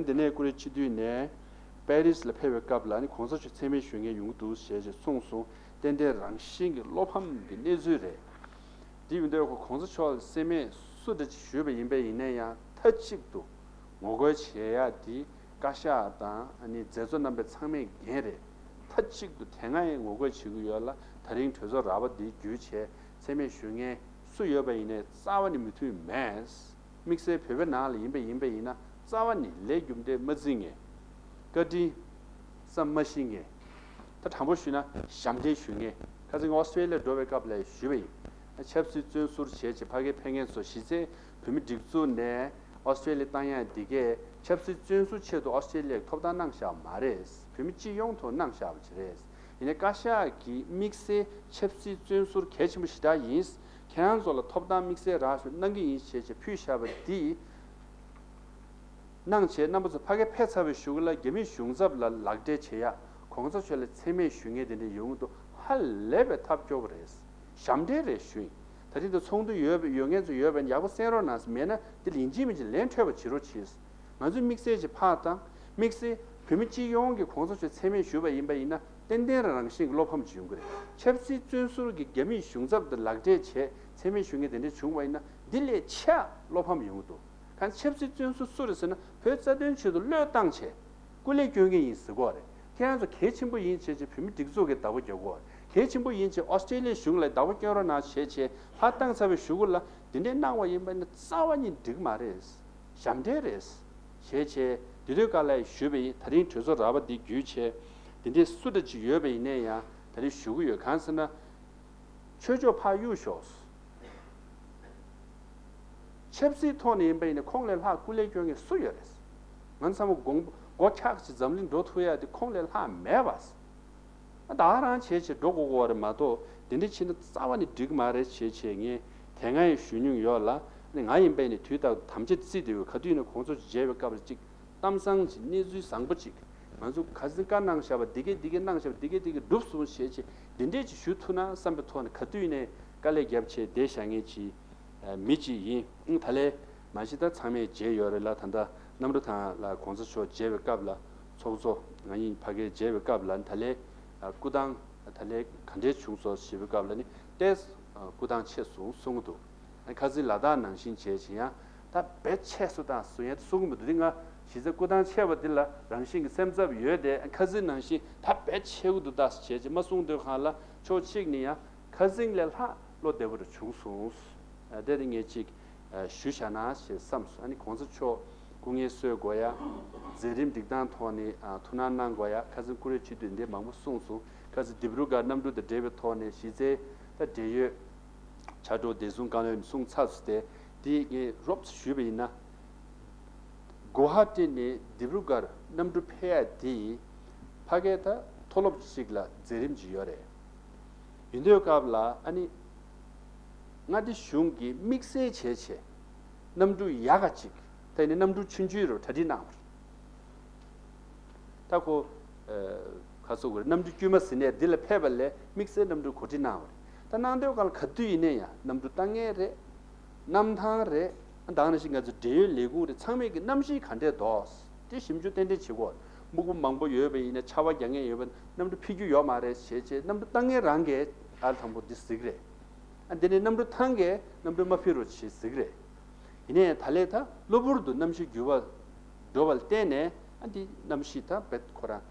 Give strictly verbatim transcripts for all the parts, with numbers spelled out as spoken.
དེ་ནས་ཀུ་རེ་སྤྱི་འཐུས་ནས་པེ་རིས་ལ་ཕེབས་པའི་སྐབས་ལ་ནི་གོང་ས་མཆོག་མཚན་སྨད་ཞུ་མཁན་ཡོང་གི་འདུག་ཞེས་ཀྱི་གསུངས་སོང་། ཏན་ཏན་རང་བཞིན་གྱི་བློ་ཕམ་གྱི་གནས་ཚུལ་རེད། དེ་ཡིན་དུས་ཁོ་གོང་ས་མཆོག་ལ་མཚན་སྨད་སུ་འདྲ་ཞུས་པ་ཡིན་པས་ཡིན་ན་ཡང་མཐའ་གཅིག་ཏུ་ངོ་རྒོལ་བྱེད་ཡ་དེ་བཀའ་ཤག་དང་ཨ་ནི་མཛད་གཙོ་རྣམ་པའི་ཚང་མས་འགན་རེད། མཐའ་གཅིག་ཏུ་དེ་སྔ་ཡང་ངོ་རྒོལ་བྱེད་ཀྱི་ཡོད་ལ། ད་རིང་གྲོས་ཚོགས་ར་བ་འདི་བརྒྱུད་བྱས་མཚན་སྨད་ཞུ་མཁན་སུ་ཡོད་པ་ཡིན་ནའི་རྩ་བ་ནས་མོས་མཐུན་མེད། དམིགས་བསལ་བོད་པའི་ནང་ལ་ཡིན་པ་ཡིན་པ་ཡིན་ན་རྩ་བ་ནས་ལས་རྒྱུ་འབྲས་མ་བརྩི་མཁན། བཀའ་དྲིན་བསམ་མ་ཤེས་མཁན། ད་དྲང་པོ་ཞུས་ན་ཞབས་འདྲེན་ཞུ་མཁན། ཁ་སང་ཨོ་སི་ཀྲེ་ལི་ཡ་འགྲོ་བའི་སྐབས་ལ་ཞུས་པ་ཡིན། ཆབ་སྲིད་བཙོན་ཟུར་བྱས་བྱས་ཕ་གིར་ཕེབས་མཁན་ཚོ་གཞི་རྩའི་བོད་མི་སྒྲིག་འཛུགས་ནས་ཨོ་སི་ཀྲེ་ལི་ཡ་བཏང་ཡ་འདི་གས་ཆབ་སྲིད་བཙོན་ཟུར་ཆེད་དུ་ཨོ་སི་ཀྲེ་ལི་ཡས་ཐོབ་ཐང་གནང་བཞག་པ་མ་རེད། བོད་མི་སྤྱི་ཡོངས་ཐོག་གནང་བཞག་པ་ཅིག་རེད། ཡིན་ནའི་བཀའ་ཤག་གིས་དམིགས་བསལ་ཆབ་སྲིད་བཙོན་ཟུར་གལ་ཆེན་པོ་ཞེ་དྲག་ཡིན། ཁྱེད་རང་ཚོ་ལ་ཐོབ་ཐང་དམིགས་བསལ་རག་ཞུ་གནང་གི་ཡིན་ཞེས་བྱས་ཕུལ་བཞག་པ་འདི་གནང་བྱས་རྣམ་པ་ཚོ་ཕ་གིར་ཕེབས་ཚར་བའི་གཞུག་ལ་རྒྱ་མིའི་གཞུང་ཚབ་ལ་ལག་འབྲེལ་བྱེད་ཡ། གོང་ས་མཆོག་ལ་མཚན་སྨད་ཞུ་མཁན་དེ་འདྲ་ཡོང་གི་འདུག་ཧ་ལས་པའི་ཐབས་སྐྱོ་པོ་རེད། ཞབས་འདྲེན་རེད་ཞུ་ཡིན། ད་རིང་དུ་ཚོགས་འདུ་ཡོད་པ་ཡོད་མཁན་ཚོ་ཡོད་པ་ཡིན་ན་ཡག་པོ་གསན་རོགས་གནང་། མེད་ན་དེ་ལ་ཡིན་གཅིག་མིན་གཅིག་ལན་འཕྲོད་པ་བྱེད་རོགས་གྱིས། ང་ཚོས་དམིགས་བསལ་གྱི་ཕར་དང་དམིགས་བསལ་བོད་མི་སྤྱི་ཡོངས་ཀྱིས་གོང་ས་མཆོག་མཚན་སྨད་ཞུས་པ་ཡིན་པ་ཡིན་ན་ཏན་ཏན་རང་རང་བཞིན་གྱི་བློ་ཕམ་བྱུང་གི་རེད། ཆབ་སྲིད་བཙོན་ཟུར་གྱིས་རྒྱ་མིའི་གཞུང་ཚབ་དང་ལག་འབྲེལ་བྱས་མཚན་སྨད་ཞུ་མཁན་དེ་འདྲ་བྱུང་བ་ཡིན་ན་འདི་ལས་ཆེ་བློ་ཕམ་ཡོང་གི་འདུག་གང་ཆབ་སྲིད་བཙོན་ཟུར་སུ་རེད་ཟེར་ན་བོད་རྩ་དོན་ཆེད་དུ་བློས་བཏང་བྱས་སྐུ་ལས་སྐྱོན་མཁན་ཡིན་ཟེར་གོ་རེད། ཁྱེད་རང་ཚོ་གལ་ཆེན་པོ་ཡིན་བྱས་བྱས་བོད་མི་སྒྲིག་འཛུགས་ཀྱི་བདག་པོ་རྒྱག་གོ་རེད། གལ་ཆེན་པོ་ཡིན་བྱས་ཨོ་སི་ཀྲེ་ལི་ཡའི་གཞུང་ལ་བདག་པོ་སྐྱོན་རོགས་གནང་བྱས་བྱས་ཕར་བཏང་ཚར་བའི་གཞུག་གུ་ལ་དེ་འདྲའི་གནང་བ་ཡིན་པ་ནི་རྩ་བ་ཉིད་འགྲིག་མ་རེད། ཞབས་འདྲེན་རེད། ཞེས་བྱས་དེ་དུས་ག་ལ་ཞུས་པ་ཡིན། ད་རིང་གྲོས་ཚོགས་ར་བ་འདི་བརྒྱུད་བྱས་དེ་འདྲའི་སུ་འདྲ་ཅིག་ཡོད་པ་ཡིན་ནའི་ཡང་ད་རིང་ཞུ་གི་ཡོད། གང་ཟེར་ན་ཆོས་ཕྱོགས་ཕར་གཡུག་ཞོག་ཆབ་སྲིད་ཐོག་ནས་ཡིན་པ་ཡིན་ན་ཁོང་ལས་ལྷག་སྐུ་ལས་སྐྱོན་མཁན་སུ་ཡོད་རེད། ང་ཚང་མ་མགོ་མགོ་འཁྱག་ཅིག་འཛམ་གླིང་འགྲོ་ཐུབ་ཡ་དེ་ཁོང་ལས་ལྷག་མེད་པ། ད་ག་རང་བྱས་བྱས་འགྲོ་དགོས་དགོས་པ་རེད་མ་གཏོགས་དེ་འདྲ་བྱས་ན་རྩ་བ་ནས་འགྲིག་གི་མ་རེད་བྱས་བྱས་ངས་དེ་སྔ་ཡང་ཞུ་མྱོང་ཡོད་ལ། ང་ཡིན་པས་ནི་དུས་རྟག་ཏུ་དམ་བཅའ་བརྩིས་བསྡད་ཡོད། ག་དུས་ཡིན་ན་གོང་ས་མཆོག་མཇལ་བའི་སྐབས་ལ་ཅིག་གཏམ་བཟང་ཅིག་གནས་ཚུལ་བཟང་པོ་ཅིག་ང་ཚོ་ག་ཚོད་བཀའ་གནང་བཞག་པ་འདི་གས་འདི་གས་གནང་བཞག་པ་འདི་གས་འདི་གས་འགྲུབ་སོང་བྱས་བྱས་འདི་འདྲས་ཅིག་ཞུ་ཐུབ་ན་བསམ་པའི་ཐོག་ནས་ག་དུས་ཡིན་ནའི་དཀའ་ལས་བརྒྱབ་བྱས་བསྡད་བཞག་མཁན་ཅིག་མི་གཅིག་ཡིན། ད་ལས་མ་གཞི་ད་ཚང་མས་མཇལ་ཡོད་རེད་ལ། ད་ལྟ་གནམ་གྲུ་ཐང་ལ་གོང་ས་མཆོག་མཇལ་བའི་སྐབས་ལ་ཚོགས་གཙོ་ང་ཡིན་ཕ་གིར་མཇལ་བའི་སྐབས་ལ་ད་ལས་སྐུ་ཐང་ད་ལས་ག་འདྲས་བྱུང་སོང་ཞེས་པའི་སྐབས་ལ་ནི་ཏོག་ཙམ་སྐུ་ཐང་ཆེ་སོང་གསུང་གི་འདུག་ཁ་སང་ལ་དྭགས་ནང་བཞིན་བྱས་བྱས་ཡང་ད་བེད་ཆེ་སོང་ད་གསུང་ཡང་གསུང་གི་མི་འདུག་དེ་ང་གཞི་རྩའི་སྐུ་ཐང་ཆེ་བ་འདི་ལ་རང་བཞིན་གྱི་སེམས་འཚབ་ཡོད་དེ། ཁ་སང་ནང་བཞིན་ད་བེད་ཆེ་གི་འདུག་ད་བྱས་བྱས་མ་གསུང་འདོད་གང་ལ་ཕྱོགས་གཅིག་ནས་ཡང་། ཁ་སང་ལས་ལྷག་བློ་བདེ་པོ་རུ་བྱུང་སོང་། ཨ་དེ་དེ་ངས་ཅིག་ཨ་ཞུ་བཞག་ན་ཞེས་བསམ་སོང་། ཨ་ནི་གོང་ས་མཆོག་སྐུ་ངལ་གསོ་དགོས་ཡ། མཛད་རིམ་སྒྲིག་སྟངས་ཐོག་ནས་ཨ་ཐུགས་སྣང་གནང་དགོས་ཡ། ཁ་སང་ཀུ་རེ་སྤྱི་འཐུས་འདི་མང་པོ་གསུངས་སོང་། ཁ་སང་ལྡི་པུར་སྒར་གནམ་གྲུ་དང་འབྲེལ་བའི་ཐོག་ནས་གཞི་རྩའི་ད་འབྲེལ་ཡོད་ཕྱག་རོགས་བདེ་སྲུང་བཀའ་བློན་གསུངས་ཚར་སོང་སྟེ། དེ་ངས་རོབ་ཙམ་ཞུས་པ་ཡིན་ན། གོ་ཧ་ཊི་ནས་ལྡི་པུར་སྒར་གནམ་གྲུ་ཕེབས་ཡ་དེ་ཕ་གིར་ད་མཐོ་སློབ་ཅིག་ལ་མཛད་རིམ་ཅིག་ཡོད་རེད། ཡིན་དུས་སྐབས་ལ་ཨ་ནི་མངའ་སྡེ་གཞུང་གིས་དམིགས་བསལ་བྱས་བྱས་གནམ་གྲུ་ཡག་ག་ཅིག་ད་ནི་གནམ་གྲུ་ཆུང་ཆུང་རུ་གྲ་སྒྲིག་གནང་བ་རེད། ད་ཁོ་ཁ་སོ་གོ་རེད། གནམ་གྲུ་དཀྱུས་མ་ཟིན་ནས་འདི་ལ་ཕེབས་པ་ལས་དམིགས་བསལ་གནམ་གྲུ་གོ་སྒྲིག་གནང་བ་རེད། ད་གནང་དུས་སྒང་ལ་ག་དུས་ཡིན་ནའི་ཡང་གནམ་གྲུ་བཏང་མཁན་རེད། གནམ་ཐང་རེད། ད་ག་ནང་བཞིན་ང་ཚོ་འབྲེལ་ཡོད་ལས་ཁུངས་རེད། ཚང་མས་ཀྱི་གནམ་གཤིས་ག་འདྲས་འདུག་དེ་ཞིབ་འཇུག་ཏན་ཏན་བྱེད་དགོས། སྨུག་པ་མང་པོ་ཡོད་པ་ཡིན་ན་ཆར་པ་རྒྱག་མཁན་ཡོད་པ་ན་གནམ་གྲུ་ཕེབས་རྒྱུ་ཡོད་མ་རེད་ཞེས་བྱས་གནམ་གྲུ་བཏང་མཁན་རང་གིས་ཨ་དང་པོ་འདི་གཟིགས་རེད། ཨ་འདི་ནས་གནམ་གྲུ་ཐང་གིས་གནམ་གྲུ་མ་ཕེབས་རོགས་བྱེད་གཟིགས་རེད། ཡིན་ནའི་ད་ལས་ད་གློ་བུར་དུ་གནམ་གཤིས་འགྱུར་བ་འགྲོ་བ་ལ་བརྟེན་ནས་ཨ་འདི་གནམ་གཤིས་ད་བེད་ཁོ་རང་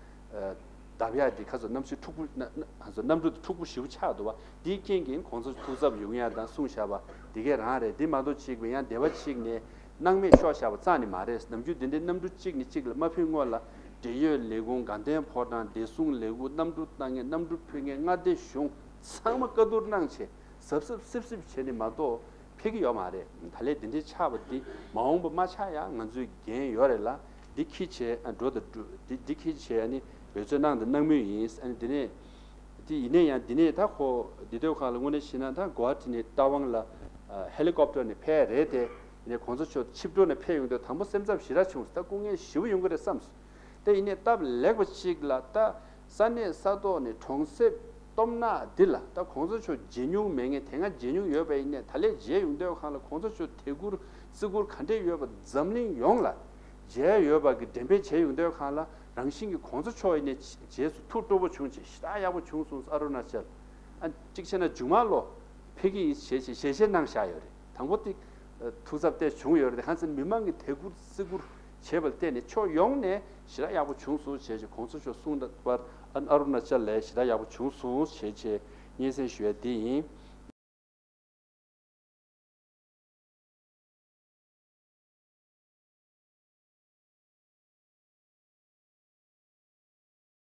བརྡབ་ཡག་འདི་ཁ་སོ་གནམ་གཤིས་འཁྲུག་པོ་ན་ན་ཁ་སོ་གནམ་གྲུ་དེ་འཁྲུག་པོ་ཞེ་པོ་ཆགས་འདུག་བ། འདིའི་རྐྱེན་གྱིས་གོང་ས་ཐུགས་འཚབ་ཡོང་ཡག་དང་གསུངས་བཞག་པ་འདི་གས་རང་རེད། འདི་མ་གཏོགས་གཅིག་པ་ཡང་སྡེ་བ་གཅིག་ནས་སྣང་མེད་ཤོར་བཞག་པ་རྩ་ནས་མ་རེད། ནམ་རྒྱུན་འདི་འདྲའི་གནམ་གྲུ་གཅིག་ནས་གཅིག་ལ་མ་ཕེབས་སྔོན་ལ་འབྲེལ་ཡོད་ལས་ཁུངས་དགའ་ལྡན་ཕོ་བྲང་བདེ་སྲུང་ལས་ཁུངས་གནམ་གྲུ་བཏང་མཁན་གནམ་གྲུ་ཕུད་མཁན་མངའ་སྡེ་གཞུང་ཚང་མ་བཀའ་བསྡུར་གནང་བྱས་གཟབ་གཟབ་སིབ་སིབ་བྱས་ནས་མ་གཏོགས། ཕེབས་ཀྱི་ཡོད་མ་རེད། ད་ལས་འདི་འདྲའི་ཆགས་པ་འདི་མ་འོངས་པ་མ་ཆགས་ཡ་ང་ཚོའི་འགན་ཡོད་རེད་ལ། འདི་ཁྱི་བྱས་ཨ་འགྲོ་དང་འགྲོ་འདི་འདི་ཁྱི་བྱས་ཨ་ནི་འོལ་ཚོད་གནང་དང་གནང་མུས་ཡིན། ཨ་ནི་འདི་ནས་འདི་ཡིན་ནའི་ཡང་འདི་ནས་ད་ཁོ་འདི་དོན་ཁག་ལ་དངོས་གནས་བྱས་ན་ད་གོ་ཧ་ཊི་ནས་རྟ་དབང་ལ་ཧེ་ལི་ཀོབ་ཊར་ནས་ཕེབས་རེད་དེ། ཡིན་ནའི་གོང་ས་མཆོག་ཆིབས་འགྲོ་ནས་ཕེབས་ཡོང་དུས་དང་པོ་སེམས་འཚབ་ཞེ་དྲག་བྱུང་སོང་། ད་སྐུ་ངལ་ཞེ་པོ་ཡོང་གི་རེད་བསམ་སོང་། དེ་ཡིན་ནའི་སྟབས་ལེགས་པ་ཅིག་ལ་ད་ས་གནས་ས་ཐོག་ནས་གྲོང་གསེབ་སྟོབས་ནག་འདི་ལ་ད་གོང་ས་མཆོག་མཇལ་མྱོང་མེད་མཁན་དེ་སྔ་མཇལ་མྱོང་ཡོད་པ་ཡིན་ནའི་ད་ལས་མཇལ་ཡོང་དུས་སྒང་ལ་གོང་ས་མཆོག་དད་བཀུར་བརྩི་བཀུར་ག་འདྲས་ཡོད་པ་འཛམ་གླིང་ཡོངས་ལ་ མཇལ་ཡོད་པ་གི་འགྲེམས་སྤེལ་བྱས་ཡོང་དུས་སྒང་ལ་རང་བཞིན་གྱི་གོང་ས་མཆོག་ཡིན་ནའི་རྗེས་སུ་ཐུགས་སྤྲོ་པོ་བྱུང་བྱས་ཞེ་དྲག་ཡག་པོ་བྱུང་སོང་། ཨ་རུ་ན་ཅལ་ཨ་གཅིག་བྱས་ན་མཇུག་མ་ལོ་ཕེབས་ཀྱི་ཡིན་ཞེས་བྱས་ཞལ་བཞེས་གནང་བཞག་ཡོད་རེད། དང་པོ་དེ་ཐུགས་འཚབ་བལྟས་བྱུང་ཡོད་རེད། གང་ཟེར་ན་མི་མང་གིས་དད་བཀུར་བརྩི་བཀུར་བྱས་པ་ལ་བརྟེན་ནས་ཕྱོགས་ཡོངས་ནས་ཞེ་དྲག་ཡག་པོ་བྱུང་སོང་ཞེས་བྱས་གོང་ས་མཆོག་གསུངས་པར་ཨ་རུ་ན་ཅལ་ལ་ཞེ་དྲག་ཡག་པོ་བྱུང་སོང་ཞེས་བྱས་སྙན་སེང་ཞུ་ཡ་དེ་ཡིན།